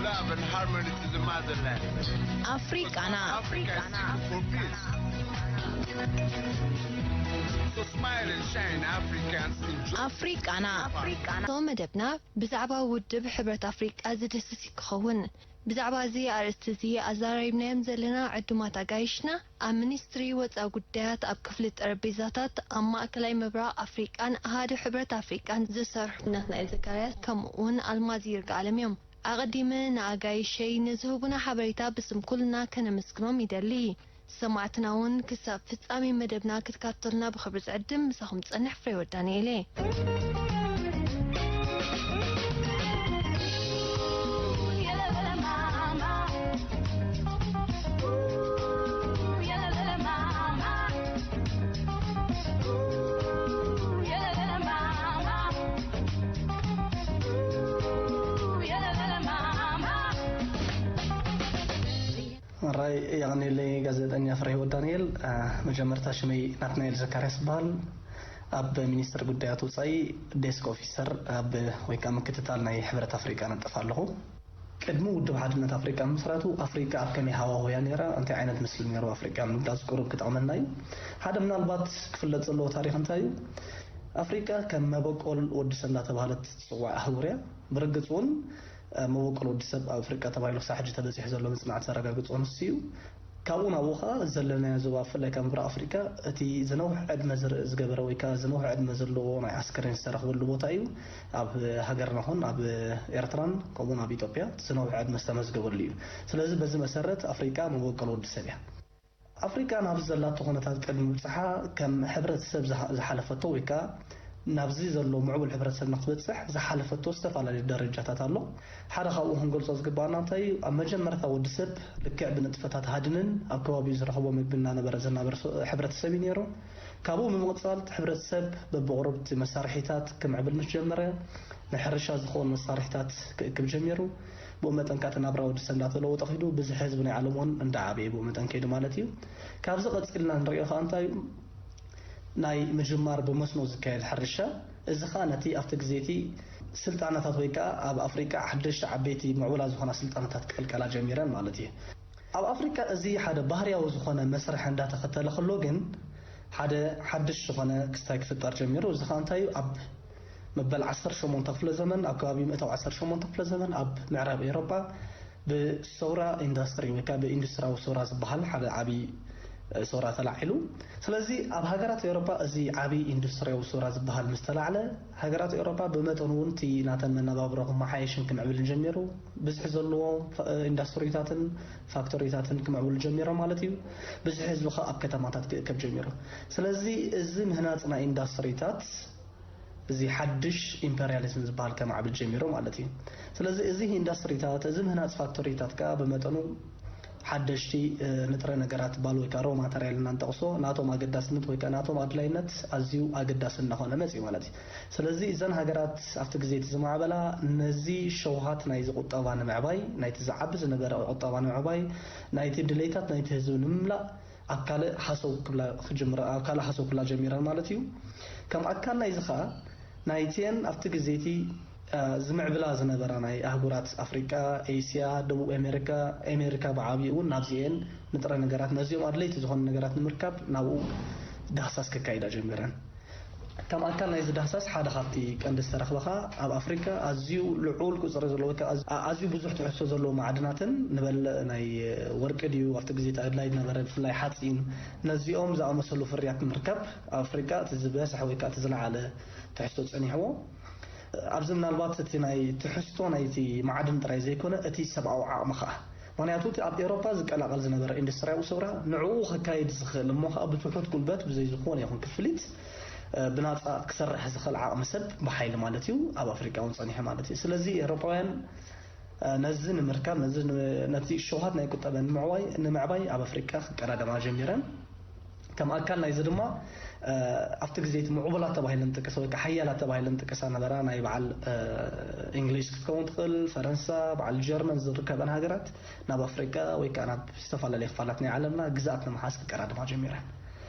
Love and harmony to the motherland. ኣፍሪቃና Africa is seeking for peace. So smile and shine, Africans. Enjoy. ኣፍሪቃና ቶ መደብና ብዛዕባ ውድብ ሕብረት ኣፍሪቃ ዝድህስስ ክኸውን። ብዛዕባ እዚ ኣርእስቲ እዚ ኣዘራሪብናዮም ዘለና ዕዱማት ኣጋይሽና ኣብ ሚኒስትሪ ወፃኢ ጉዳያት ኣብ ክፍሊ ጠረጴዛታት ኣብ ማእከላይ ምብራቕ ኣፍሪቃን ኣሃዱ ሕብረት ኣፍሪቃን ዝሰርሑ ናትናኤል ዘካርያስ ከምኡ እውን ኣልማዝ ይርጋኣለም እዮም። ኣቐዲመ ንኣጋይሸይ ንዝህቡና ሓበሬታ ብስም ኩልና ከነመስግኖም ይደሊ። ሰማዕትና እውን ክሳብ ፍጻሜ መደብና ክትካተሉና ብኽብሪ ዝዕድም። ምሳኹም ዝጸንሕ ፍሬወት ዳንኤል እየ። ራይ የቐንየለይ ጋዜጠኛ ፍሬህይወት ዳንኤል። መጀመርታ ሽመይ ናትናኤል ዘካርያስ ይበሃል። ኣብ ሚኒስትሪ ጉዳያት ወፃኢ ዴስክ ኦፊሰር ኣብ ወይ ከዓ ምክትታል ናይ ሕብረት ኣፍሪቃ ነጥፍ ኣለኹ። ቅድሚ ውድብ ሓድነት ኣፍሪቃ ምስራቱ ኣፍሪቃ ኣብ ከመይ ሃዋሁ እያ ነይራ፣ እንታይ ዓይነት ምስሊ ነይሩ ኣፍሪቃ ምግላፅ ቁሩብ ክጠቕመና እዩ። ሓደ ምናልባት ክፍለጥ ዘለዎ ታሪክ እንታይ እዩ? ኣፍሪቃ ከም መበቆል ወዲ ሰብ እንዳተባሃለት ትፅዋዕ ኣህጉር እያ። ብርግፅ እውን መበቆል ወዲ ሰብ ኣብ ኣፍሪቃ ተባሂሉ ክሳብ ሕጂ ተበፂሑ ዘሎ ምፅናዕት ዘረጋግፆ ንሱ እዩ። ካብኡ ናብኡ ከዓ ዘለናዮ ዞባ ብፍላይ ካብ ምብራቕ ኣፍሪቃ እቲ ዝነውሕ ዕድመ ዝር- ዝገበረ ወይ ከዓ ዝነውሕ ዕድመ ዘለዎ ናይ ኣስከሬን ዝተረኽበሉ ቦታ እዩ። ኣብ ሃገርና ኹን ኣብ ኤርትራን ከምኡውን ኣብ ኢትዮጵያ እቲ ዝነውሕ ዕድመ ዝተመዝገበሉ እዩ። ስለዚ በዚ መሰረት ኣፍሪቃ መበቆል ወዲ ሰብ እያ። ኣፍሪቃ ናብዚ ዘላቶ ኩነታት ቅድሚ ምብፅሓ ከም ሕብረተሰብ ዝሓ- ዝሓለፈቶ ወይ ከዓ ናብዚ ዘሎ ምዕቡል ሕብረተሰብ ንክትበፅሕ ዝሓለፈቶ ዝተፈላለዩ ደረጃታት ኣሎ። ሓደ ካብኡ ክንገልፆ ዝግባኣና እንታይ እዩ? ኣብ መጀመርታ ወዲ ሰብ ልክዕ ብንጥፈታት ሃድንን ኣብ ከባቢኡ ዝረኽቦ ምግቢ እናነበረ ዝናበር ስ- ሕብረተሰብ እዩ ነይሩ። ካብኡ ብምቕፃል እቲ ሕብረተሰብ በብቑሩብ እቲ መሳርሒታት ክምዕብል ምስ ጀመረ፣ ንሕርሻ ዝኸውን መሳርሒታት ክእክብ ጀሚሩ። ብኡ መጠን ከዓ እቲ ናብራ ወዲ ሰብ እንዳተለወጠ ኪዱ፣ ብዝሒ ህዝቢ ናይ ዓለም እውን እንዳዓበየ ብኡ መጠን ከይዱ ማለት እዩ። ካብዚ ቀፂልና ንሪኦ ከዓ እንታይ እዩ? ናይ ምጅማር ብመስኖ ዝካየድ ሕርሻ። እዚ ከዓ ነቲ ኣብቲ ግዜ እቲ ስልጣነታት ወይ ከዓ ኣብ ኣፍሪቃ ሓደሽቲ ዓበይቲ ምዕቡላት ዝኾና ስልጣነታት ክቕልቀላ ጀሚረን ማለት እዩ። ኣብ ኣፍሪቃ እዚ ሓደ ባህርያዊ ዝኾነ መስርሕ እንዳተኸተለ ከሎ ግን ሓደ ሓድሽ ዝኾነ ክስታይ ክፍጠር ጀሚሩ። እዚ ከዓ እንታይ እዩ? ኣብ መበል ዓሰርተ ሸሞንተ ክፍለ ዘመን፣ ኣብ ከባቢ ምእታው ዓሰርተ ሸሞንተ ክፍለ ዘመን ኣብ ምዕራብ ኤውሮጳ ብሰውራ ኢንዳስትሪ ወይ ከዓ ብኢንዱስትሪያዊ ሰውራ ዝበሃል ሓደ ዓብዪ ሰውራ ተላዒሉ። ስለዚ ኣብ ሃገራት ኤውሮጳ እዚ ዓብዪ ኢንዱስትሪያዊ ሰውራ ዝበሃል ምስ ተላዕለ፣ ሃገራት ኤውሮጳ ብመጠኑ እውን እቲ ናተን መነባብሮ ክመሓየሽን ክምዕብልን ጀሚሩ። ብዝሒ ዘለዎም ኢንዳስትሪታትን ፋክቶሪታትን ክምዕብሉ ጀሚሮም ማለት እዩ። ብዝሒ ህዝቢ ከዓ ኣብ ከተማታት ክእከብ ጀሚሩ። ስለዚ እዚ ምህናፅ ናይ ኢንዳስትሪታት እዚ ሓድሽ ኢምፐርያሊዝም ዝበሃል ከማዕብል ጀሚሩ ማለት እዩ። ስለዚ እዚ ኢንዳስትሪታት፣ እዚ ምህናፅ ፋክቶሪታት ከዓ ብመጠኑ ሓደሽቲ ንጥረ ነገራት ባል ወይ ከዓ ሮ ማተርያል እናንጠቕሶ ናቶም ኣገዳስነት ወይ ከዓ ናቶም ኣድላይነት ኣዝዩ ኣገዳሲ እናኾነ መፅዩ ማለት እዩ። ስለዚ እዘን ሃገራት ኣብቲ ግዜ እቲ ዝማዕበላ ነዚ ሸውሃት ናይዚ ቁጠባ ንምዕባይ፣ ናይቲ ዝዓቢ ዝነበረ ቁጠባ ንምዕባይ፣ ናይቲ ድሌታት ናይቲ ህዝቢ ንምምላእ ኣብ ካልእ ሃሰው ክብላ ክጅምራ ኣብ ካልእ ሃሰው ክብላ ጀሚረን ማለት እዩ። ከም ኣካል ናይዚ ኸኣ ናይቲአን ኣብቲ ግዜ እቲ ዝምዕብላ ዝነበራ ናይ ኣህጉራት ኣፍሪቃ፣ ኤስያ፣ ደቡብ ኣሜሪካ፣ ኣሜሪካ ብዓብይኡ እውን ናብዚአን ንጥረ ነገራት ነዚኦም ኣድለይቲ ዝኾኑ ነገራት ንምርካብ ናብኡ ዳህሳስ ከካይዳ ጀሚረን። ከም ኣካል ናይዚ ዳህሳስ ሓደ ካብቲ ቀንዲ ዝተረኽበ ኸኣ ኣብ ኣፍሪካ ኣዝዩ ልዑል ቁፅሪ ዘለዎ ወይ ከዓ ኣዝ- ኣዝዩ ብዙሕ ትሕዝቶ ዘለዎ ማዕድናትን ንበል ናይ ወርቂ ድዩ ኣብቲ ግዜ እቲ ኣድላይ ዝነበረ ብፍላይ ሓፂን ነዚኦም ዝኣመሰሉ ፍርያት ንምርካብ ኣብ ኣፍሪካ እቲ ዝበዝሐ ወይ ከዓ እቲ ዝለዓለ ትሕዝቶ ፀኒሕዎ። ኣብዚ ምናልባት እቲ ናይ ትሕዝቶ ናይቲ ማዕድን ጥራይ ዘይኮነ እቲ ሰብኣዊ ዓቕሚ ኸዓ ምክንያቱ እቲ ኣብ ኤውሮፓ ዝቀላቐል ዝነበረ ኢንዱስትሪያዊ ሰውራ ንዕኡ ከካይድ ዝኽእል እሞ ከዓ ብትሑት ጉልበት ብዘይ ዝኾነ ይኹን ክፍሊት ብናፃ ክሰርሕ ዝኽእል ዓቕሚ ሰብ ብሓይሊ ማለት እዩ ኣብ ኣፍሪቃ እውን ፀኒሑ ማለት እዩ። ስለዚ ኤውሮፓውያን ነዚ ንምርካብ ነዚ ነቲ ሸውሃት ናይ ቁጠበ ንምዕባይ ኣብ ኣፍሪቃ ክቀዳደማ ጀሚረን። ከም ኣካል ናይዚ ድማ ኣብቲ ግዜ እቲ ምዕቡላት ተባሂለን ዝጥቀሳ ወይ ከዓ ሓያላት ተባሂለን ዝጥቀሳ ነበራ ናይ በዓል እንግሊዝ ክትከውን ትኽእል፣ ፈረንሳ፣ በዓል ጀርመን ዝርከበን ሃገራት ናብ ኣፍሪቃ ወይ ከዓ ናብ ዝተፈላለዩ ክፋላት ናይ ዓለምና ግዝኣት ንምሓዝ ክቀዳድማ ጀሚረን።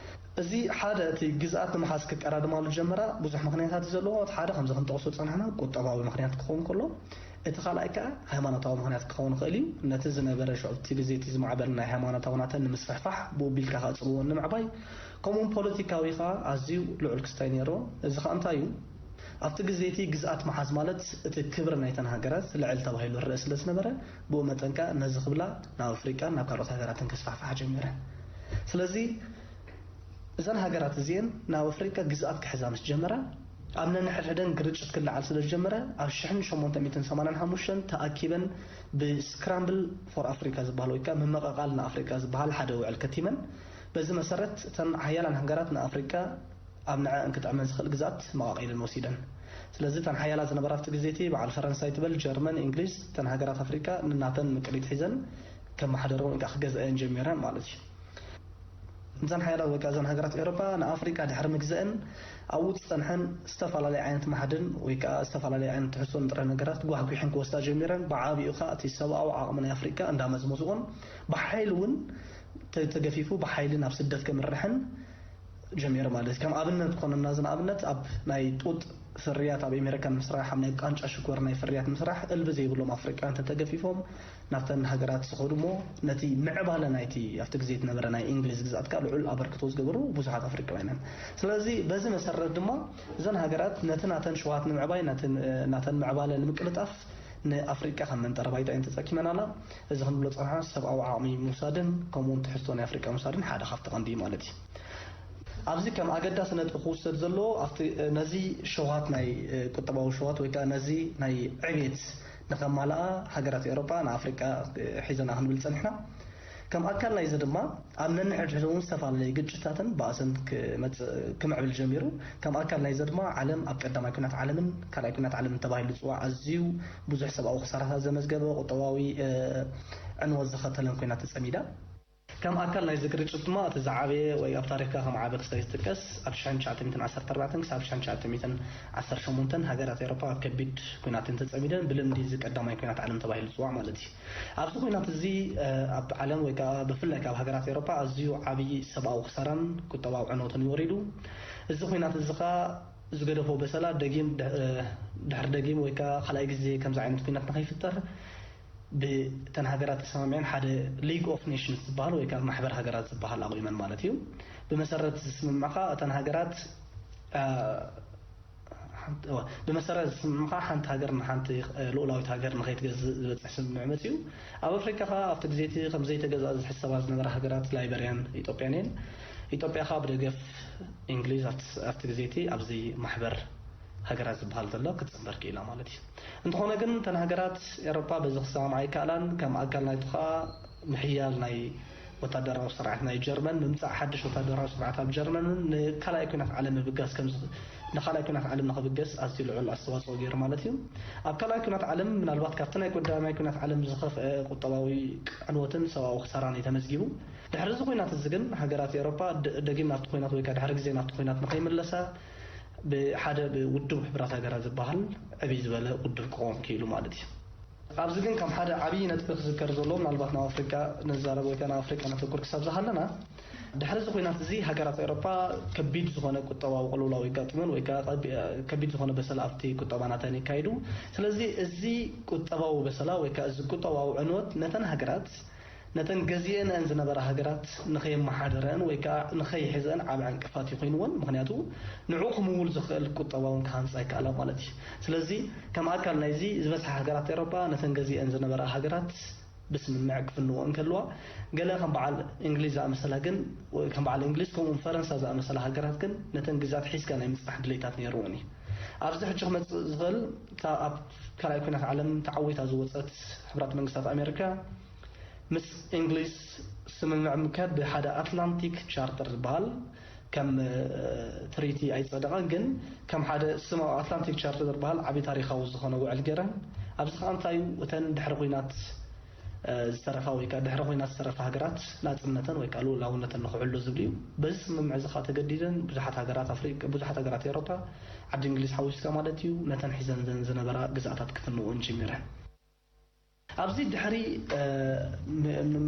እዚ ሓደ እቲ ግዝኣት ንምሓዝ ክቀዳድማሉ ጀመራ ብዙሕ ምክንያታት እዩ ዘለዎ። እቲ ሓደ ከምዚ ክንጠቕሶ ዝፀናሕና ቁጠባዊ ምክንያት ክኸውን ከሎ እቲ ካልኣይ ከኣ ሃይማኖታዊ ምኽንያት ክኸውን ይኽእል እዩ። ነቲ ዝነበረ ሽዑ እቲ ግዜ እቲ ዝማዕበለ ናይ ሃይማኖታዊ ናተን ንምስፍሕፋሕ፣ ብኡ ቢልካ ከኣ ጽልዎን ንምዕባይ፣ ከምኡውን ፖለቲካዊ ከኣ ኣዝዩ ልዑል ክስታይ ነይሩ። እዚ ከኣ እንታይ እዩ? ኣብቲ ግዜ እቲ ግዝኣት ምሓዝ ማለት እቲ ክብሪ ናይተን ሃገራት ልዕል ተባሂሉ ዝረአ ስለ ዝነበረ፣ ብኡ መጠን ከኣ ነዚ ክብላ ናብ ኣፍሪቃን ናብ ካልኦት ሃገራትን ከስፋሕፍሓ ጀሚረ። ስለዚ እዘን ሃገራት እዚኤን ናብ ኣፍሪቃ ግዝኣት ክሕዛ ምስ ጀመራ፣ ኣብ ነንሕድሕደን ግርጭት ክለዓል ስለ ዝጀመረ፣ ኣብ ሽሕን ሸሞንተ ሚእትን ሰማንያን ሓሙሽተን ተኣኪበን ብስክራምብል ፎር ኣፍሪካ ዝበሃል ወይ ከዓ ምምቕቓል ንኣፍሪቃ ዝበሃል ሓደ ውዕል ከቲመን። በዚ መሰረት እተን ሓያላን ሃገራት ንኣፍሪቃ ኣብ ንዐን ክጥዕመን ዝኽእል ግዝኣት መቓቒለን ወሲደን። ስለዚ እተን ሓያላት ዝነበራ ኣብቲ ግዜ እቲ በዓል ፈረንሳይ ትበል፣ ጀርመን፣ እንግሊዝ፣ እተን ሃገራት ኣፍሪቃ ንናተን ምቅሊት ሒዘን ከመሓደረን ወይ ከዓ ክገዝአን ጀሚረን ማለት እዩ። እዘን ሓያላት ወይ ከዓ እዘን ሃገራት ኤውሮጳ ንኣፍሪቃ ድሕሪ ምግዘአን ኣብኡ ዝፀንሐን ዝተፈላለየ ዓይነት ማዕድን ወይ ከዓ ዝተፈላለየ ዓይነት ትሕዝቶ ንጥረ ነገራት ጓሕጒሐን ክወስዳ ጀሚረን። ብዓቢኡ ከዓ እቲ ሰብኣዊ ዓቕሚ ናይ ኣፍሪቃ እንዳመዝመዝኦን ብሓይሊ እውን ተ-፣ ተገፊፉ ብሓይሊ ናብ ስደት ከምርሕን ጀሚሩ ማለት እዩ። ከም ኣብነት ክኾነና እዚ ንኣብነት ኣብ ናይ ጡጥ ፍርያት ኣብ ኣሜሪካ ንምስራሕ፣ ኣብ ናይ ቃንጫ ሽኮር ናይ ፍርያት ንምስራሕ እልቢ ዘይብሎም ኣፍሪቃውያን ተተገፊፎም ናብተን ሃገራት ዝኸዱ እሞ ነቲ ምዕባለ ናይቲ ኣብቲ ግዜ ዝነበረ ናይ እንግሊዝ ግዝኣት ከኣ ልዑል ኣበርክቶ ዝገበሩ ብዙሓት ኣፍሪቃውያን እዮም። ስለዚ በዚ መሰረት ድማ እዘን ሃገራት ነቲ ናተን ሸውሃት ንምዕባይ፣ ነቲ ናተን ምዕባለ ንምቅልጣፍ ንኣፍሪቃ ከም መንጠረ ባይታ እየን ተጸኪመናላ። እዚ ክንብሎ ጸንሓ ሰብኣዊ ዓቕሚ ምውሳድን ከምኡውን ትሕዝቶ ናይ ኣፍሪቃ ምውሳድን ሓደ ካብቲ ቀንዲ እዩ ማለት እዩ። ኣብዚ ከም ኣገዳሲ ነጥቢ ክውሰድ ዘለዎ ኣብቲ ነዚ ሸውሃት ናይ ቁጠባዊ ሸውሃት ወይ ከዓ ነዚ ናይ ዕቤት ንኸማልኣ ሃገራት ኤውሮጳ ንኣፍሪቃ ሒዘና ክንብል ጸኒሕና። ከም ኣካል ናይዚ ድማ ኣብ ነንሕድሕዱ እውን ዝተፈላለዩ ግጭታትን ባእስን ክመጽእ ክምዕብል ጀሚሩ። ከም ኣካል ናይዚ ድማ ዓለም ኣብ ቀዳማይ ኲናት ዓለምን ካልኣይ ኲናት ዓለምን ተባሂሉ ዝጽዋዕ ኣዝዩ ብዙሕ ሰብኣዊ ክሳራታት ዘመዝገበ ቁጠባዊ ዕንወት ዘኸተለን ኮይና ተጸሚዳ። ከም ኣካል ናይዚ ግርጭት ድማ እቲ ዝዓበየ ወይ ኣብ ታሪኽካ ከም ዓቢ ክስታይ ዝጥቀስ ኣብ ሽሕን ትሽዓተ ሚእትን ዓሰርተ ኣርባዕተን ክሳብ ሽሕን ትሽዓተ ሚእትን ዓሰርተ ሸሞንተን ሃገራት ኤውሮፓ ኣብ ከቢድ ኲናት እንተጸሚደን ብልምዲ እዚ ቀዳማይ ኲናት ዓለም ተባሂሉ ዝጽዋዕ ማለት እዩ። ኣብዚ ኲናት እዚ ኣብ ዓለም ወይ ከዓ ብፍላይ ካብ ሃገራት ኤውሮፓ ኣዝዩ ዓብዪ ሰብኣዊ ክሳራን ቁጠባዊ ዕንወትን እዩ ወሪዱ። እዚ ኲናት እዚ ከዓ ዝገደፎ በሰላ ደጊም ድሕሪ ደጊም ወይ ከዓ ካልኣይ ግዜ ከምዚ ዓይነት ኲናት ንኸይፍጠር ብተን ሃገራት ተሰማሚዐን ሓደ ሊግ ኦፍ ኔሽንስ ዝበሃል ወይ ከዓ ማሕበር ሃገራት ዝበሃል ኣቑመን ማለት እዩ። ብመሰረት እዚ ስምምዕ ከዓ እተን ሃገራት ብመሰረት እዚ ስምምዕ ከዓ ሓንቲ ሃገር ንሓንቲ ልኡላዊት ሃገር ንኸይትገዝእ ዝበፅሕ ስምምዕ መፅዩ። ኣብ ኣፍሪካ ከዓ ኣብቲ ግዜ እቲ ከም ዘይተገዝኣ ዝሕሰባ ዝነበራ ሃገራት ላይበርያን ኢትዮጵያን እየን። ኢትዮጵያ ከዓ ብደገፍ እንግሊዝ ኣብቲ ግዜ እቲ ኣብዚ ማሕበር ሃገራት ዝበሃል ዘሎ ክትፅንበር ክኢላ ማለት እዩ። እንተኾነ ግን እተን ሃገራት ኤውሮጳ በዚ ክሰማምዓ ኣይከኣላን። ከም ኣካል ናይቱ ኸኣ ምሕያል ናይ ወታደራዊ ስርዓት ናይ ጀርመን፣ ምምጻእ ሓድሽ ወታደራዊ ስርዓት ኣብ ጀርመንን ንካልኣይ ኲናት ዓለም ምብጋስ ከም ንኻልኣይ ኲናት ዓለም ንኽብገስ ኣዝዩ ልዑል ኣስተዋጽኦ ገይሩ ማለት እዩ። ኣብ ካልኣይ ኲናት ዓለም ምናልባት ካብቲ ናይ ቀዳማይ ኲናት ዓለም ዝኸፍአ ቁጠባዊ ዕንወትን ሰብኣዊ ክሳራን እዩ ተመዝጊቡ። ድሕሪ እዚ ኲናት እዚ ግን ሃገራት ኤውሮጳ ደጊም ናብቲ ኲናት ወይ ከዓ ድሕሪ ግዜ ናብቲ ኲናት ንኸይምለሳ ብሓደ ብውድብ ሕቡራት ሃገራት ዝበሃል ዕብይ ዝበለ ውድብ ክኸውን ክኢሉ ማለት እዩ። ኣብዚ ግን ከም ሓደ ዓብዪ ነጥቢ ክዝከር ዘለዎ ምናልባት ናብ ኣፍሪቃ ንዛረብ ወይ ከዓ ናብ ኣፍሪቃ ነተኩር ክሳብ ዝሃለና ድሕሪ እዚ ኲናት እዚ ሃገራት ኤውሮጳ ከቢድ ዝኾነ ቁጠባዊ ቅልውላው ይጋጥመን ወይ ከዓ ከቢድ ዝኾነ በሰላ ኣብቲ ቁጠባ ናተን ይካይዱ። ስለዚ እዚ ቁጠባዊ በሰላ ወይ ከዓ እዚ ቁጠባዊ ዕንወት ነተን ሃገራት ነተን ገዚኤንአን ዝነበራ ሃገራት ንኸየመሓደረአን ወይ ከዓ ንኸይሕዘአን ዓብ ዕንቅፋት እዩ ኮይንወን። ምኽንያቱ ንዑ ክምውል ዝኽእል ቁጠባውን ክሃንፃ ይከኣላ ማለት እዩ። ስለዚ ከም ኣካል ናይዚ ዝበዝሓ ሃገራት ኤሮጳ ነተን ገዚኤን ዝነበራ ሃገራት ብስምምዕ ክፍንዎ እንከልዋ፣ ገለ ከም በዓል እንግሊዝ ዝኣመሰላ ግን ከም በዓል እንግሊዝ ከምኡውን ፈረንሳ ዝኣመሰላ ሃገራት ግን ነተን ግዛት ሒዝካ ናይ ምፅራሕ ድሌታት ነይርዎን እዩ። ኣብዚ ሕጂ ክመፅእ ዝኽእል እታ ኣብ ካልኣይ ኩናት ዓለም ተዓዊታ ዝወፀት ሕብራት መንግስታት ኣሜሪካ ምስ እንግሊዝ ስምምዕ ምክያድ ብሓደ ኣትላንቲክ ቻርተር ዝበሃል ከም ትሪቲ ኣይጸደቐን፣ ግን ከም ሓደ ስም ኣብ ኣትላንቲክ ቻርተር ዝበሃል ዓቢ ታሪኻዊ ዝኾነ ውዕል ገይረን። ኣብዚ ከኣ እንታይ እዩ እተን ድሕሪ ኩናት ዝተረፋ ወይ ከዓ ድሕሪ ኩናት ዝተረፋ ሃገራት ናጽነተን ወይ ከዓ ልኡላውነተን ንኽሕሉ ዝብል እዩ። በዚ ስምምዕ እዚ ከኣ ተገዲደን ብዙሓት ሃገራት ኣፍሪቃ ብዙሓት ሃገራት ኤውሮፓ ዓዲ እንግሊዝ ሓዊስካ ማለት እዩ ነተን ሒዘን ዝነበራ ግዝኣታት ክፍንወን ጀሚረን። ኣብዚ ድሕሪ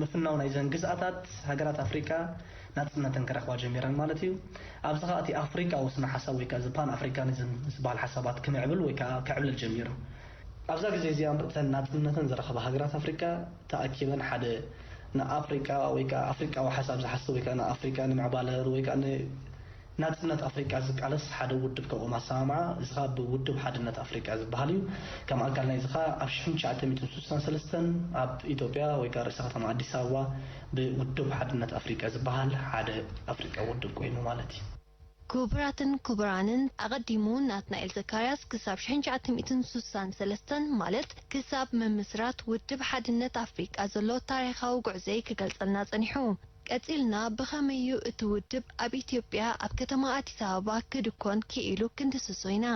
ምፍናው ናይዘን ግዝኣታት ሃገራት ኣፍሪቃ ናጽነተን ክረኽባ ጀሚረን ማለት እዩ። ኣብዚ ከኣ እቲ ኣፍሪቃዊ ስነ ሓሳብ ወይ ከዓ ፓን ኣፍሪካኒዝም ዝበሃል ሓሳባት ክምዕብል ወይ ከዓ ክዕብልል ጀሚሩ። ኣብዛ ግዜ እዚኣ እተን ናጽነተን ዝረኸባ ሃገራት ኣፍሪቃ ተኣኪበን ሓደ ንኣፍሪቃ ወይ ከዓ ኣፍሪቃዊ ሓሳብ ዝሓስብ ወይ ከዓ ንኣፍሪቃ ንምዕባለ ወይ ከዓ ናጽነት ኣፍሪቃ ዝቃለስ ሓደ ውድብ ከቆማ ኣሰማምዓ። እዚ ኸኣ ብውድብ ሓድነት ኣፍሪቃ ዝበሃል እዩ። ከም ኣካል ናይዚ ኸኣ ኣብ ሽሕን ትሽዓተ ሚእትን ስሳን ሰለስተን ኣብ ኢትዮጵያ ወይ ከዓ ርእሰ ከተማ ኣዲስ ኣበባ ብውድብ ሓድነት ኣፍሪቃ ዝበሃል ሓደ ኣፍሪቃ ውድብ ኮይኑ ማለት እዩ። ክቡራትን ክቡራንን፣ ኣቐዲሙ ናትናኤል ዘካርያስ ክሳብ ሽሕን ትሽዓተ ሚእትን ስሳን ሰለስተን ማለት ክሳብ ምምስራት ውድብ ሓድነት ኣፍሪቃ ዘሎ ታሪኻዊ ጉዕዞይ ክገልጸልና ጸኒሑ። ቀጺልና ብኸመይ እዩ እቲ ውድብ ኣብ ኢትዮጵያ ኣብ ከተማ ኣዲስ ኣበባ ክድኮን ክኢሉ ክንድስሶ ኢና።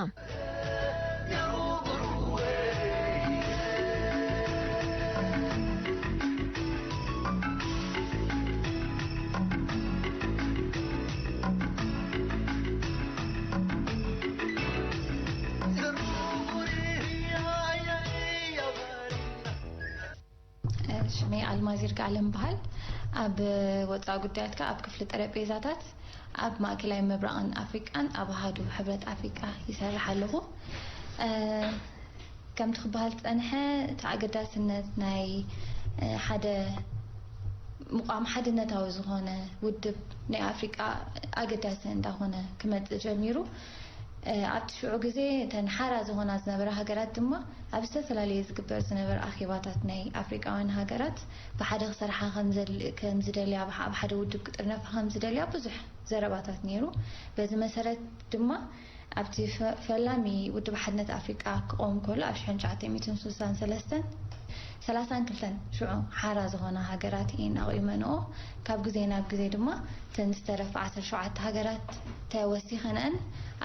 ሽመይ ኣልማዝ ይርጋኣለም በሃል። ኣብ ወፃኢ ጉዳያት ከዓ ኣብ ክፍሊ ጠረጴዛታት ኣብ ማእከላይ ምብራቕን ኣፍሪቃን ኣብ ኣሃዱ ሕብረት ኣፍሪቃ ይሰርሕ ኣለኹ። ከምቲ ክበሃል ዝፀንሐ እቲ ኣገዳስነት ናይ ሓደ ምቋም ሓድነታዊ ዝኾነ ውድብ ናይ ኣፍሪቃ ኣገዳሲ እንዳኾነ ክመፅእ ጀሚሩ። ኣብቲ ሽዑ ግዜ እተን ሓራ ዝኾና ዝነበራ ሃገራት ድማ ኣብ ዝተፈላለየ ዝግበር ዝነበረ ኣኼባታት ናይ ኣፍሪቃውያን ሃገራት ብሓደ ክሰርሓ ከም ዝደልያ፣ ኣብ ሓደ ውድብ ክጥርነፋ ከም ዝደልያ ብዙሕ ዘረባታት ነይሩ። በዚ መሰረት ድማ ኣብቲ ፈላሚ ውድብ ሓድነት ኣፍሪቃ ክቆም ከሎ ኣብ ሽሕን ትሽዓተ ሚእትን ስሳን ሰለስተን ሰላሳን ክልተን ሽዑ ሓራ ዝኾና ሃገራት እየን ኣቑመንኦ። ካብ ግዜ ናብ ግዜ ድማ እተን ዝተረፋ ዓሰርተ ሸውዓተ ሃገራት ተወሲኸንአን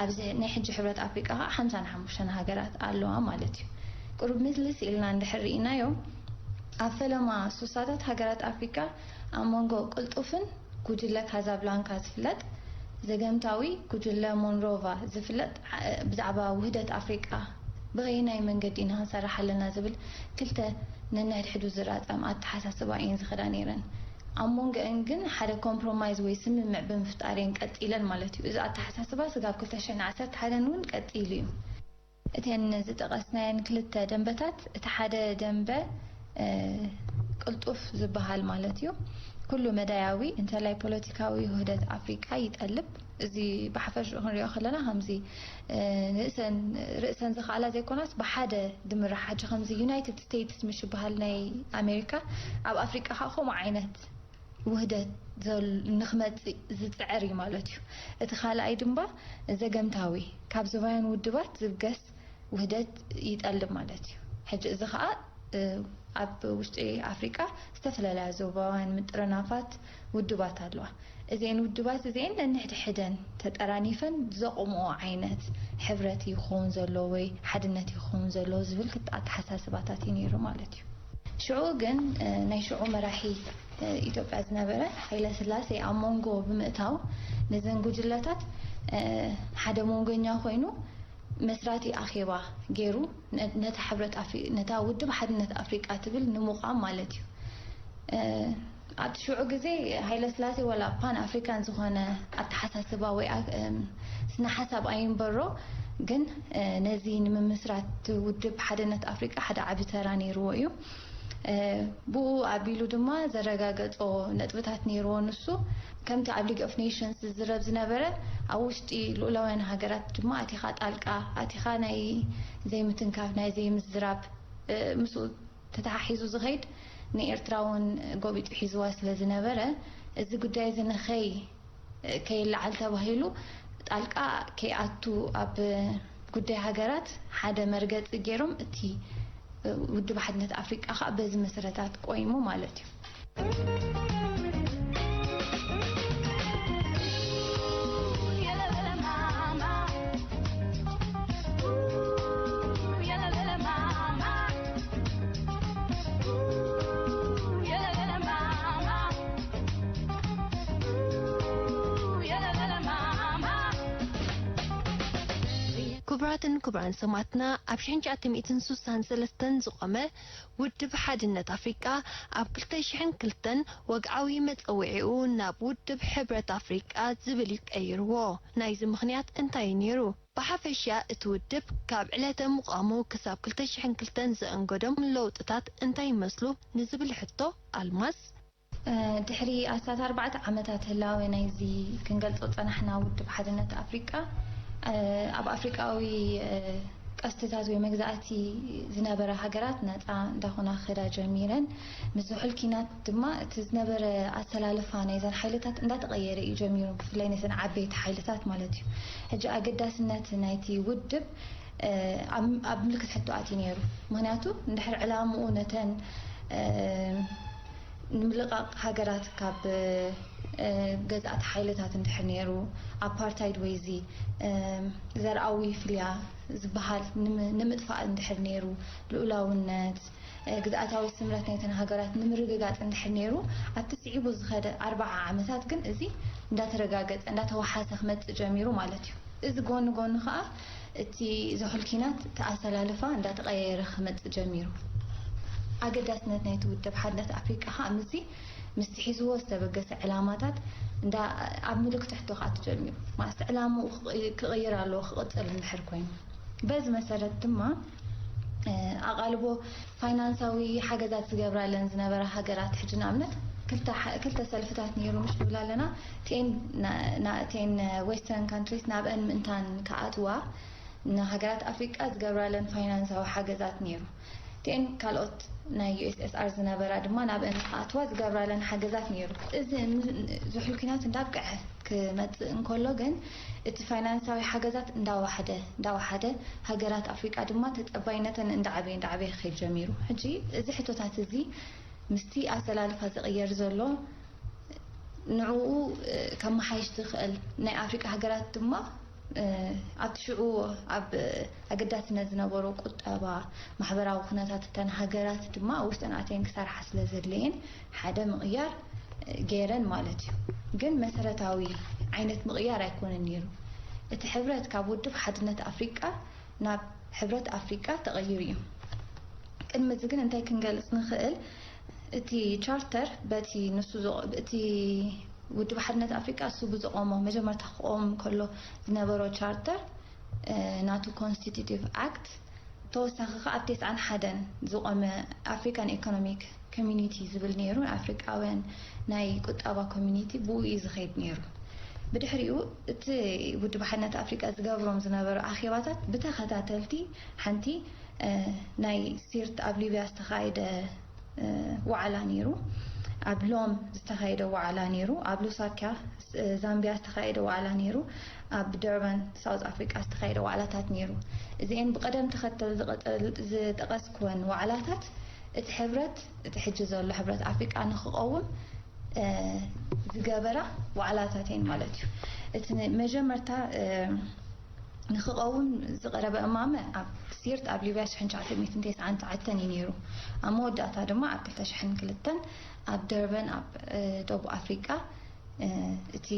ኣብዚ ናይ ሕጂ ሕብረት ኣፍሪቃ ከዓ ሓምሳን ሓሙሽተን ሃገራት ኣለዋ ማለት እዩ። ቁሩብ ምልስ ኢልና እንድሕር ርኢናዮ ኣብ ፈለማ ሱሳታት ሃገራት ኣፍሪቃ ኣብ መንጎ ቅልጡፍን ጉጅለ ካዛብላንካ ዝፍለጥ ዘገምታዊ ጉጅለ ሞንሮቫ ዝፍለጥ ብዛዕባ ውህደት ኣፍሪቃ ብኸይናይ መንገዲ ኢና ክንሰርሕ ኣለና ዝብል ክልተ ነንሕድሕዱ ዝራጸም ኣተሓሳስባ እየን ዝኸዳ ነይረን። ኣብ መንጎአን ግን ሓደ ኮምፕሮማይዝ ወይ ስምምዕ ብምፍጣር እየን ቀጺለን ማለት እዩ። እዚ ኣተሓሳስባ ስጋብ ክልተ ሽሕን ዓሰርተ ሓደን እውን ቀጺሉ እዩ። እተን ዝጠቐስናየን ክልተ ደንበታት፣ እቲ ሓደ ደንበ ቅልጡፍ ዝበሃል ማለት እዩ። ኩሉ መዳያዊ እንተላይ ፖለቲካዊ ውህደት ኣፍሪቃ ይጠልብ። እዚ ብሓፈሽኡ ክንሪኦ ከለና ከምዚ ንእሰን ርእሰን ዝኽኣላ ዘይኮናስ ብሓደ ድምራሕ ሕጂ ከምዚ ዩናይትድ ስቴትስ ምሽ ይበሃል ናይ ኣሜሪካ ኣብ ኣፍሪቃ ከዓ ከምኡ ዓይነት ውህደት ንክመፅእ ዝፅዕር እዩ ማለት እዩ። እቲ ካልኣይ ድማ ዘገምታዊ ካብ ዞባውያን ውድባት ዝብገስ ውህደት ይጠልብ ማለት እዩ። ሕጂ እዚ ከዓ ኣብ ውሽጢ ኣፍሪቃ ዝተፈላለያ ዞባውያን ምጥርናፋት ውድባት ኣለዋ። እዚአን ውድባት እዚአን ነንሕድሕደን ተጠራኒፈን ዘቑምኦ ዓይነት ሕብረት ይኸውን ዘሎ ወይ ሓድነት ይኸውን ዘሎ ዝብል ክልተ ኣተሓሳስባታት እዩ ነይሩ ማለት እዩ። ሽዑ ግን ናይ ሽዑ መራሒ ኢትዮጵያ ዝነበረ ሃይለ ስላሴ ኣብ መንጎ ብምእታው ነዘን ጉጅለታት ሓደ መንጎኛ ኮይኑ መስራቲ ኣኼባ ገይሩ ነታ ሕብረት ነታ ውድብ ሓድነት ኣፍሪቃ ትብል ንምቋም ማለት እዩ። ኣብቲ ሽዑ ግዜ ሃይለ ስላሴ ዋላ ፓን ኣፍሪካን ዝኾነ ኣተሓሳስባ ወይ ስነ ሓሳብ ኣይንበሮ፣ ግን ነዚ ንምምስራት ውድብ ሓድነት ኣፍሪቃ ሓደ ዓቢ ተራ ነይርዎ እዩ። ብኡ ኣቢሉ ድማ ዘረጋገጾ ነጥብታት ነይርዎ። ንሱ ከምቲ ኣብ ሊግ ኦፍ ኔሽንስ ዝዝረብ ዝነበረ ኣብ ውሽጢ ልኡላውያን ሃገራት ድማ ኣቲኻ ጣልቃ ኣቲኻ ናይ ዘይምትንካፍ ናይ ዘይምዝራብ ምስኡ ተተሓሒዙ ዝኸይድ ንኤርትራ እውን ጎቢጡ ሒዝዋ ስለ ዝነበረ እዚ ጉዳይ እዚ ንኸይ ከይለዓል ተባሂሉ ጣልቃ ከይኣቱ ኣብ ጉዳይ ሃገራት ሓደ መርገፂ ገይሮም እቲ ውድብ ሓድነት ኣፍሪቃ ከዓ በዚ መሰረታት ቆይሙ ማለት እዩ። ክቡራትን ክቡራን ሰማዕትና፣ ኣብ ሽሕን ትሽዓተ ሚእትን ስሳን ሰለስተን ዝቖመ ውድብ ሓድነት ኣፍሪቃ፣ ኣብ ክልተ ሽሕን ክልተን ወግዓዊ መጸውዒኡ ናብ ውድብ ሕብረት ኣፍሪቃ ዝብል እዩ ቀይርዎ። ናይዚ ምኽንያት እንታይ እዩ ነይሩ? ብሓፈሻ እቲ ውድብ ካብ ዕለተ ምቋሙ ክሳብ ክልተ ሽሕን ክልተን ዘእንገዶም ለውጥታት እንታይ ይመስሉ ንዝብል ሕቶ፣ ኣልማዝ። ድሕሪ ኣስታት ኣርባዕተ ዓመታት ህላወ ናይዚ ክንገልጾ ጸናሕና ውድብ ሓድነት ኣፍሪቃ፣ ኣብ ኣፍሪቃዊ ቀስትታት ወይ መግዛእቲ ዝነበራ ሃገራት ነጻ እንዳኾና ክኸዳ ጀሚረን። ምስ ዝሑል ኪናት ድማ እቲ ዝነበረ ኣሰላልፋ ናይዘን ሓይልታት እንዳተቐየረ እዩ ጀሚሩ፣ ብፍላይ ነተን ዓበይቲ ሓይልታት ማለት እዩ። ሕጂ ኣገዳስነት ናይቲ ውድብ ኣብ ምልክት ሕቶ ኣትዩ ነይሩ። ምኽንያቱ እንድሕር ዕላምኡ ነተን ንምልቓቕ ሃገራት ካብ ገዛእቲ ሓይልታት እንድሕር ነይሩ፣ ኣፓርታይድ ወይ እዚ ዘርኣዊ ፍልያ ዝበሃል ንምጥፋእ እንድሕር ነይሩ፣ ልኡላውነት፣ ግዝኣታዊ ስምረት ናይተን ሃገራት ንምርግጋጽ እንድሕር ነይሩ፣ ኣብቲ ስዒቡ ዝኸደ ኣርባዓ ዓመታት ግን እዚ እንዳተረጋገጸ እንዳተወሓሰ ክመጽእ ጀሚሩ ማለት እዩ። እዚ ጎኒ ጎኒ ከኣ እቲ ዝሑል ኪናት እቲ ኣሰላልፋ እንዳተቐያየረ ክመጽእ ጀሚሩ። ኣገዳስነት ናይቲ ውድብ ሓድነት ኣፍሪቃ ከኣ ምስዚ ምስቲ ሒዝዎ ዝተበገሰ ዕላማታት እንዳ ኣብ ምልክት ሕቶ ከኣ ተጀሚሩ። ማለት ዕላምኡ ክቕይር ኣለዎ ክቕጽል እንድሕር ኮይኑ። በዚ መሰረት ድማ ኣቓልቦ ፋይናንሳዊ ሓገዛት ዝገብራለን ዝነበራ ሃገራት ሕጂ ንኣብነት ክልተ ሰልፍታት ነይሩ ምሽ ንብል ኣለና። እቲኤን ዌስተርን ካንትሪስ ናብአን ምእንታን ክኣትዋ ንሃገራት ኣፍሪቃ ዝገብራለን ፋይናንሳዊ ሓገዛት ነይሩ። እቲኤን ካልኦት ናይ ዩ ኤስ ኤስ ኣር ዝነበራ ድማ ናብአን ክኣትዋ ዝገብራለን ሓገዛት ነይሩ። እዚ ዝሑል ኪናት እንዳብቅዐ ክመጽእ እንከሎ ግን እቲ ፋይናንሳዊ ሓገዛት እንዳዋሓደ እንዳዋሓደ ሃገራት ኣፍሪቃ ድማ ተጸባይነተን እንዳዓበየ እንዳዓበየ ክኸይድ ጀሚሩ። ሕጂ እዚ ሕቶታት እዚ ምስቲ ኣሰላልፋ ዝቕየር ዘሎ ንዕኡ ከመሓይሽ ዝኽእል ናይ ኣፍሪቃ ሃገራት ድማ ኣብቲ ሽዑ ኣብ ኣገዳስነት ዝነበሮ ቁጠባ፣ ማሕበራዊ ኩነታት እተን ሃገራት ድማ ኣብ ውሽጠን ኣትየን ክሰርሓ ስለ ዘድለየን ሓደ ምቕያር ገይረን ማለት እዩ። ግን መሰረታዊ ዓይነት ምቕያር ኣይኮነን ነይሩ። እቲ ሕብረት ካብ ውድብ ሓድነት ኣፍሪቃ ናብ ሕብረት ኣፍሪቃ ተቐይሩ እዩ። ቅድሚ እዚ ግን እንታይ ክንገልጽ ንኽእል? እቲ ቻርተር በቲ ንሱ እቲ ውድብ ሓድነት ኣፍሪቃ እሱ ብዝቖሞ መጀመርታ ክቆም ከሎ ዝነበሮ ቻርተር ናቱ ኮንስቲቱቲቭ ኣክት ተወሳኺ ከኣ ኣብ ተስዓን ሓደን ዝቆመ ኣፍሪካን ኢኮኖሚክ ኮሚኒቲ ዝብል ነይሩ። ኣፍሪቃውያን ናይ ቁጠባ ኮሚኒቲ ብኡ እዩ ዝኸይድ ነይሩ። ብድሕሪኡ እቲ ውድብ ሓድነት ኣፍሪቃ ዝገብሮም ዝነበሩ ኣኼባታት ብተኸታተልቲ ሓንቲ ናይ ሲርት ኣብ ሊብያ ዝተኻየደ ዋዕላ ነይሩ። ኣብ ሎም ዝተኻየደ ዋዕላ ነይሩ። ኣብ ሉሳካ ዛምቢያ ዝተኻየደ ዋዕላ ነይሩ። ኣብ ደርባን ሳውዝ ኣፍሪቃ ዝተኻየደ ዋዕላታት ነይሩ። እዚኤን ብቐደም ተኸተል ዝጠቀስክወን ዋዕላታት እቲ ሕብረት እቲ ሕጂ ዘሎ ሕብረት ኣፍሪቃ ንክቐውም ዝገበራ ዋዕላታት እየን ማለት እዩ። እቲ መጀመርታ ንክቐውም ዝቐረበ እማመ ኣብ ሲርት ኣብ ሊብያ ሽሕን ትሽዓተ ሚእትን ተስዓን ትሽዓተን እዩ ነይሩ። ኣብ መወዳእታ ድማ ኣብ ክልተ ሽሕን ክልተን ኣብ ደርበን ኣብ ደቡብ ኣፍሪቃ እቲ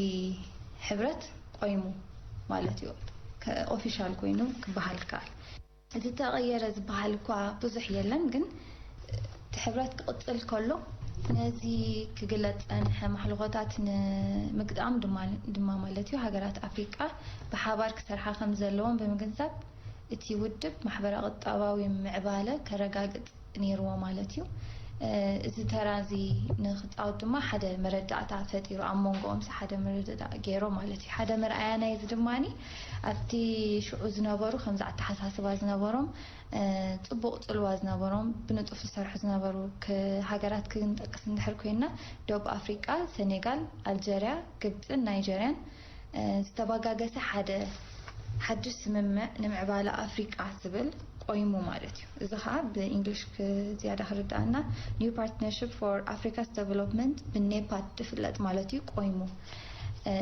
ሕብረት ቆይሙ ማለት እዩ። ኦፊሻል ኮይኑ ክበሃል ይከኣል። ዝተቐየረ ዝበሃል እኳ ብዙሕ የለን፣ ግን እቲ ሕብረት ክቕጽል ከሎ ነዚ ክግለጽ ጸንሐ ማሕልኾታት ንምግጣም ድማ ማለት እዩ ሃገራት ኣፍሪቃ ብሓባር ክሰርሓ ከም ዘለዎም ብምግንዛብ እቲ ውድብ ማሕበረ ቁጠባዊ ምዕባለ ከረጋግጽ ነይርዎ ማለት እዩ። እዚ ተራ እዚ ንክጻወት ድማ ሓደ መረዳእታ ፈጢሩ ኣብ መንጎኦምስ ሓደ መረዳእታ ገይሮም ማለት እዩ። ሓደ መርኣያ ናይዚ ድማ ኣብቲ ሽዑ ዝነበሩ ከምዚ ኣተሓሳስባ ዝነበሮም ጽቡቕ ጽልዋ ዝነበሮም ብንጡፍ ዝሰርሑ ዝነበሩ ሃገራት ክንጠቅስ እንድሕር ኮይና ደቡብ ኣፍሪቃ፣ ሰኔጋል፣ ኣልጀርያ፣ ግብፅን ናይጀርያን ዝተባጋገሰ ሓደ ሓድሽ ስምምዕ ንምዕባለ ኣፍሪቃ ዝብል ቆይሙ ማለት እዩ። እዚ ከዓ ብእንግሊሽ ዝያዳ ክርዳኣና New Partnership for Africa's Development ብኔፓድ ዝፍለጥ ማለት እዩ። ቆይሙ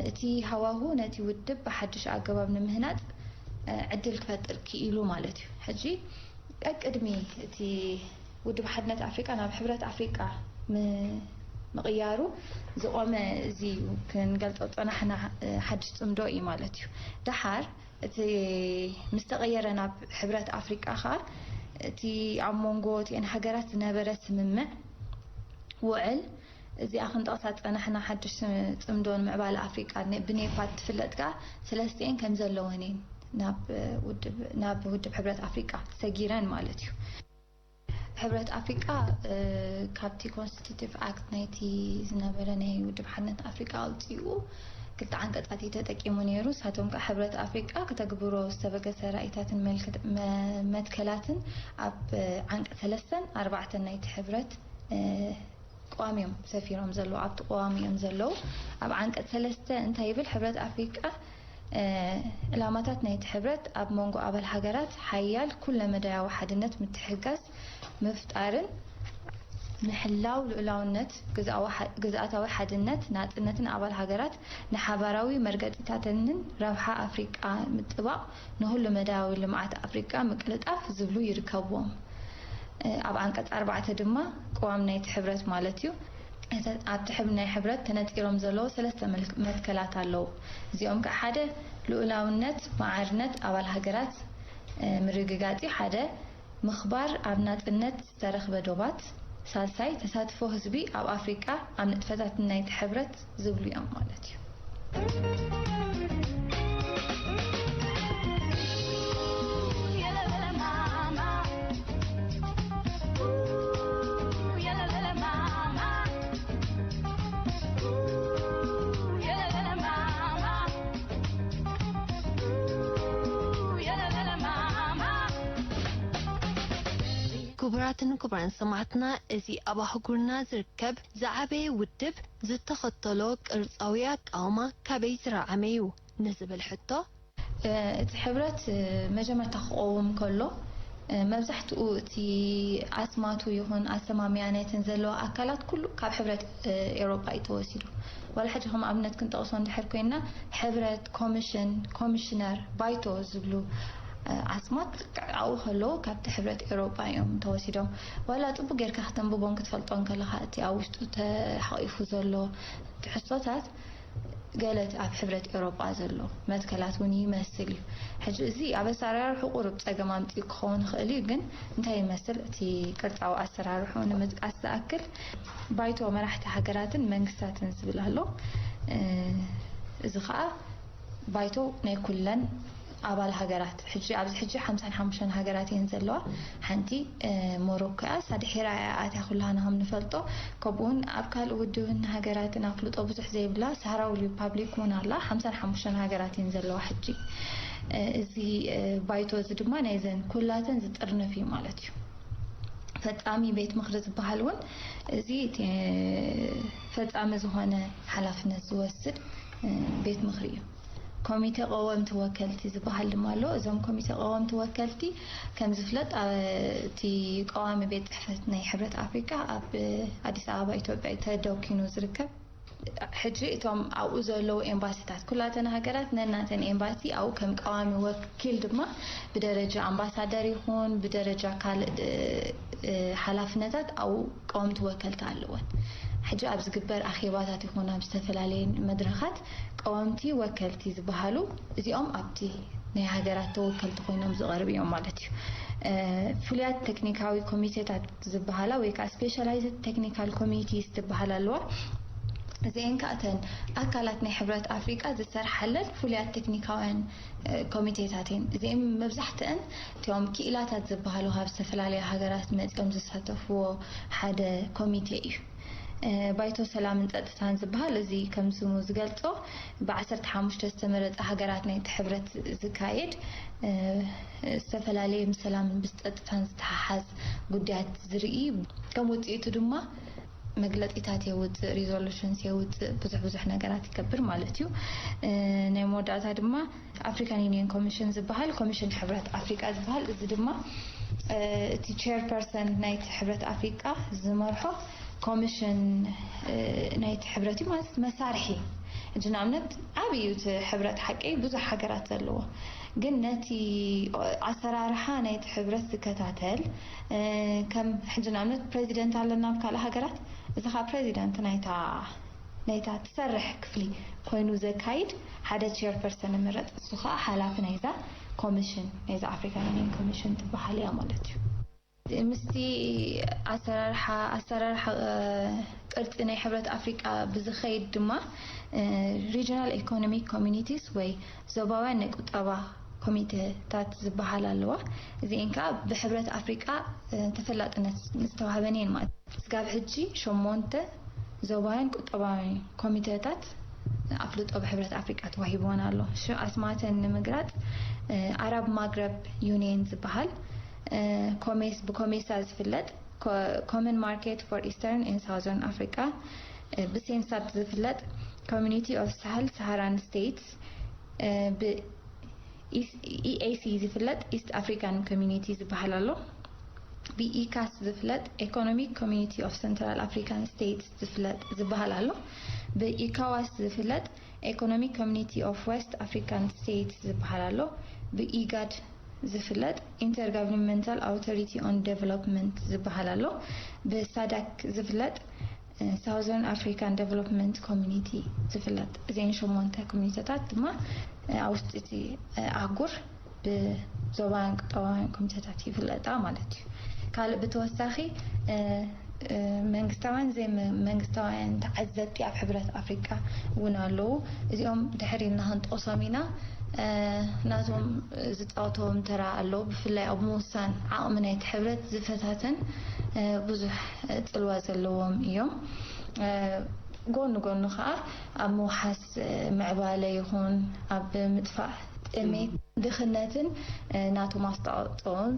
እቲ ሃዋሁ ነቲ ውድብ ብሓድሽ ኣገባብ ንምህናፅ ዕድል ክፈጥር ክኢሉ ማለት እዩ። ሕጂ ቀቅድሚ እቲ ውድብ ሓድነት ኣፍሪቃ ናብ ሕብረት ኣፍሪቃ ምቕያሩ ዝቖመ እዚ እዩ ክንገልጾ ዝጸናሕና ሓድሽ ጽምዶ እዩ ማለት እዩ። ደሓር እቲ ምስ ተቐየረ ናብ ሕብረት ኣፍሪቃ ኸኣ፣ እቲ ኣብ መንጎ እቲአን ሃገራት ዝነበረ ስምምዕ ውዕል፣ እዚኣ ክንጠቕሳ ዝጸናሕና ሓድሽ ጽምዶ ንምዕባለ ኣፍሪቃ ነ-፣ ብኔፓድ ትፍለጥ ከኣ፣ ሰለስቲኤን ከም ዘለወን እየን ናብ ውድብ፣ ናብ ውድብ ሕብረት ኣፍሪቃ ሰጊረን ማለት እዩ። ሕብረት ኣፍሪቃ፣ እ፣ ካብቲ ኮንስቲቱቲቭ ኣክት ናይቲ ዝነበረ ናይ ውድብ ሓድነት ኣፍሪቃ ኣውጺኡ ክልተ ዓንቀጻት እዩ ተጠቂሙ ነይሩ። ንሳቶም ከኣ ሕብረት ኣፍሪቃ ከተግብሮ ዝተበገሰ ራእይታትን መልክት-፣ መ-፣ መትከላትን ኣብ ዓንቀጽ ሰለስተን ኣርባዕተን ናይቲ ሕብረት፣ እ፣ ቅዋም እዮም ሰፊሮም ዘለዉ፣ ኣብቲ ቅዋም እዮም ዘለዉ። ኣብ ዓንቀጽ ሰለስተ እንታይ ይብል? ሕብረት ኣፍሪቃ፣ እ፣ ዕላማታት ናይቲ ሕብረት ኣብ መንጎ ኣባል ሃገራት ሓያል ኩለመዳያዊ ሓድነት ምትሕግጋዝ ምፍጣርን ምሕላው ልኡላውነት፣ ግዝኣዊ ሓ-፣ ግዝኣታዊ ሓድነት፣ ናጽነትን ኣባል ሃገራት ንሓባራዊ መርገጺታተንን ረብሓ ኣፍሪቃ ምጥባቕ፣ ንኹሉ መዳያዊ ልምዓት ኣፍሪቃ ምቅልጣፍ ዝብሉ ይርከብዎም። እ፣ ኣብ ዓንቀጽ ኣርባዕተ ድማ ቅዋም ናይቲ ሕብረት ማለት እዩ። እተ-፣ ኣብቲ ሕብ-፣ ናይ ሕብረት ተነጺሮም ዘለዉ ሰለስተ መልክ-፣ መትከላት ኣለዉ። እዚኦም ከኣ ሓደ ልኡላውነት፣ መዓርነት ኣባል ሃገራት፣ እ፣ ምርግጋጽ እዩ። ሓደ ምኽባር ኣብ ናጽነት ዝተረኽበ ዶባት፣ ሳልሳይ ተሳትፎ ህዝቢ ኣብ ኣፍሪቃ ኣብ ንጥፈታት ናይቲ ሕብረት ዝብሉ እዮም ማለት እዩ። ክቡራትን ክቡራን ሰማዕትና፣ እዚ ኣብ ኣህጉርና ዝርከብ ዝዓበየ ውድብ ዝተኸተሎ ቅርጻዊ ኣቃውማ ካበይ ዝረዓመ እዩ ንዝብል ሕቶ፣ እ፣ እቲ ሕብረት፣ እ፣ መጀመርታ ክቐውም ከሎ፣ እ፣ መብዛሕትኡ እቲ ኣስማቱ ይኹን ኣሰማምያ ናይተን ዘለዋ ኣካላት ኩሉ ካብ ሕብረት፣ እ፣ ኤውሮጳ እዩ ተወሲዱ። ዋላ ሕጂ ከም ኣብነት ክንጠቕሶ እንድሕር ኮይና፣ ሕብረት፣ ኮሚሽን፣ ኮሚሽነር፣ ባይቶ ዝብሉ፣ እ፣ ኣስማት ኣብኡ ከለዉ ካብቲ ሕብረት ኤውሮጳ እዮም ተወሲዶም። ዋላ ጽቡቕ ጌርካ ክተንብቦን ክትፈልጦን ከለኻ፣ እቲ ኣብ ውሽጡ ተሓቒፉ ዘሎ ትሕዝቶታት ገለ እቲ ኣብ ሕብረት ኤውሮጳ ዘሎ መትከላት እውን ይመስል እዩ። ሕጂ እዚ ኣብ ኣሰራርሑ ቁሩብ ጸገም ኣምጺኡ ክኸውን ይኽእል እዩ፣ ግን እንታይ ይመስል እቲ ቅርጻዊ ኣሰራርሑ ንምጥቃስ ዝኣክል፣ ባይቶ መራሕቲ ሃገራትን መንግስታትን ዝብል ኣሎ። እ፣ እዚ ኸኣ ባይቶ ናይ ኩለን ኣባል ሃገራት፣ ሕጂ፣ ኣብዚ ሕጂ ሓምሳን ሓሙሽተን ሃገራት እየን ዘለዋ። ሓንቲ፣ እ፣ ሞሮኮ እያ። እሳ ድሒራ እያ ኣትያ፣ ኩላህና ከም ንፈልጦ። ከምኡውን ኣብ ካልእ ውድብን ሃገራትን ኣፍልጦ ብዙሕ ዘይብላ ሳህራዊ ሪፓብሊክ እውን ኣላ። ሓምሳን ሓሙሽተን ሃገራት እየን ዘለዋ ሕጂ። እ፣ እዚ፣ እ፣ ባይቶ እዚ ድማ ናይዘን ኩላተን ዝጥርንፍ እዩ ማለት እዩ። ፈጻሚ ቤት ምኽሪ ዝበሃል እውን እዚ እቲ ፈጻሚ ዝኾነ ሓላፍነት ዝወስድ፣ እ፣ ቤት ምኽሪ እዩ። ኮሚተ ቀወምቲ ወከልቲ ዝበሃል ድማ ኣሎ። እዞም ኮሚተ ቀወምቲ ወከልቲ፣ ከም ዝፍለጥ፣ ኣብ እቲ ቀዋሚ ቤት ጽሕፈት ናይ ሕብረት ኣፍሪቃ ኣብ ኣዲስ ኣበባ ኢትዮጵያ እዩ ተደኪኑ ዝርከብ። ሕጂ እቶም ኣብኡ ዘለዉ ኤምባሲታት፣ ኩላተን ሃገራት ነናተን ኤምባሲ ኣብኡ ከም ቀዋሚ ወኪል ድማ ብደረጃ ኣምባሳደር ይኹን ብደረጃ ካልእ፣ እ፣ እ፣ ሓላፍነታት ኣብኡ ቀወምቲ ወከልቲ ኣለወን። ሕጂ ኣብ ዝግበር ኣኼባታት ይኹን ኣብ ዝተፈላለየ መድረኻት ቀወምቲ ወከልቲ ዝበሃሉ እዚኦም ኣብቲ ናይ ሃገራት ተወከልቲ ኮይኖም ዝቐርቡ እዮም ማለት እዩ። እ፣ ፍሉያት ቴክኒካዊ ኮሚቴታት ዝበሃላ ወይ ከዓ ስፔሻላይዝድ ቴክኒካል ኮሚቴስ ዝበሃላ ኣለዋ። እዚአን ከዓ እተን ኣካላት ናይ ሕብረት ኣፍሪቃ ዝሰርሓለን ፍሉያት ቴክኒካውያን፣ እ፣ ኮሚቴታት እየን። እዚአን መብዛሕትአን እቶም ክኢላታት ዝበሃሉ ካብ ዝተፈላለያ ሃገራት መፂኦም ዝሳተፍዎ ሓደ ኮሚቴ እዩ። እ፣ ባይቶ ሰላምን ጸጥታን ዝበሃል፣ እዚ ከም ስሙ ዝገልጾ፣ ብዓሰርተ ሓሙሽተ ዝተመረጸ ሃገራት ናይቲ ሕብረት ዝካየድ፣ እ፣ ዝተፈላለየ ምስ ሰላምን ምስ ጸጥታን ዝተሓሓዝ ጉዳያት ዝርኢ፣ ከም ውጽኢቱ ድማ መግለጺታት የውጽእ፣ ሪዞሉሽንስ የውጽእ፣ ብዙሕ ብዙሕ ነገራት ይገብር ማለት እዩ። እ፣ ናይ መወዳእታ ድማ ኣፍሪካን ዩኒየን ኮሚሽን ዝበሃል፣ ኮሚሽን ሕብረት ኣፍሪቃ ዝበሃል፣ እዚ ድማ፣ እ፣ እቲ ቸርፐርሰን ናይቲ ሕብረት ኣፍሪቃ ዝመርሖ ኮሚሽን፣ እ፣ ናይቲ ሕብረት እዩ፣ ማለት መሳርሒ። ሕጂ ንኣብነት ዓብዪ እዩ እቲ ሕብረት፣ ሓቀይ ብዙሕ ሃገራት ዘለዎ፣ ግን ነቲ ኣሰራርሓ ናይቲ ሕብረት ዝከታተል፣ እ፣ ከም ሕጂ ንኣብነት ፕሬዚደንት ኣለና ኣብ ካልእ ሃገራት፣ እዚ ኸዓ ፕሬዚደንት ናይታ ናይታ ትሰርሕ ክፍሊ ኮይኑ ዘካይድ ሓደ ቸርፐርሰን ንምረፅ። እሱ ከዓ ሓላፊ ናይዛ ኮሚሽን፣ ናይዛ ኣፍሪካን ዩኒየን ኮሚሽን ትበሃል እያ ማለት እዩ። ምስቲ ኣሰራርሓ ኣሰራርሓ ቅርፂ ናይ ሕብረት ኣፍሪቃ ብዝኸይድ ድማ ሪጅናል ኢኮኖሚክ ኮሚኒቲስ ወይ ዞባውያን ናይ ቁጠባ ኮሚቴታት ዝበሃል ኣለዋ። እዚኤን ከዓ ብሕብረት ኣፍሪቃ ተፈላጥነት ዝተዋህበን እየን ማለት እዩ። ስጋብ ሕጂ ሸሞንተ ዞባውያን ቁጠባዊ ኮሚቴታት ኣፍልጦ ብሕብረት ኣፍሪቃ ተዋሂብዎን ኣሎ። ኣስማተን ንምግራፅ ኣራብ ማግረብ ዩኒየን ዝበሃል፣ ኮሜስ ብኮሜሳ ዝፍለጥ፣ ኮመን ማርኬት ፎር ኢስተርን ኤንድ ሳውዘርን ኣፍሪቃ፣ ብሴንሳት ዝፍለጥ፣ ኮሚኒቲ ኦፍ ሳህል ሳሃራን ስቴትስ፣ ብ ኢኤሲ ዝፍለጥ ኢስት ኣፍሪካን ኮሚኒቲ ዝበሃል ኣሎ። ብኢካስ ዝፍለጥ ኢኮኖሚክ ኮሚኒቲ ኦፍ ሰንትራል ኣፍሪካን ስቴትስ ዝፍለጥ ዝበሃል ኣሎ። ብኢካዋስ ዝፍለጥ ኢኮኖሚክ ኮሚኒቲ ኦፍ ዌስት ኣፍሪካን ስቴትስ ዝበሃል ኣሎ። ብኢጋድ ዝፍለጥ ኢንተርጋቨርንመንታል ኣውቶሪቲ ኦን ዴቨሎፕመንት ዝበሃል ኣሎ። ብሳዳክ ዝፍለጥ ሳውዘርን ኣፍሪካን ዴቨሎፕመንት ኮሚኒቲ ዝፍለጥ። እዚአን ሸሞንተ ኮሚኒቲታት ድማ ኣብ ውሽጢ እቲ ኣህጉር ብዞባውያን ቁጠባውያን ኮሚቴታት ይፍለጣ ማለት እዩ። ካልእ ብተወሳኺ መንግስታውያን ዘይመንግስታውያን ተዓዘብቲ ኣብ ሕብረት ኣፍሪቃ እውን ኣለዉ። እዚኦም ድሕር ኢልና ክንጠቕሶም ኢና። ናቶም ዝፃወተዎም ተራ ኣለዉ። ብፍላይ ኣብ ምውሳን ዓቕሚ ናይቲ ሕብረት ዝፈታተን ብዙሕ ፅልዋ ዘለዎም እዮም። ጎኑ ጎኑ ከዓ ኣብ ምውሓስ ምዕባለ ይኹን ኣብ ምጥፋእ ጥሜት፣ ድኽነትን ናቶም ኣስተዋፅኦን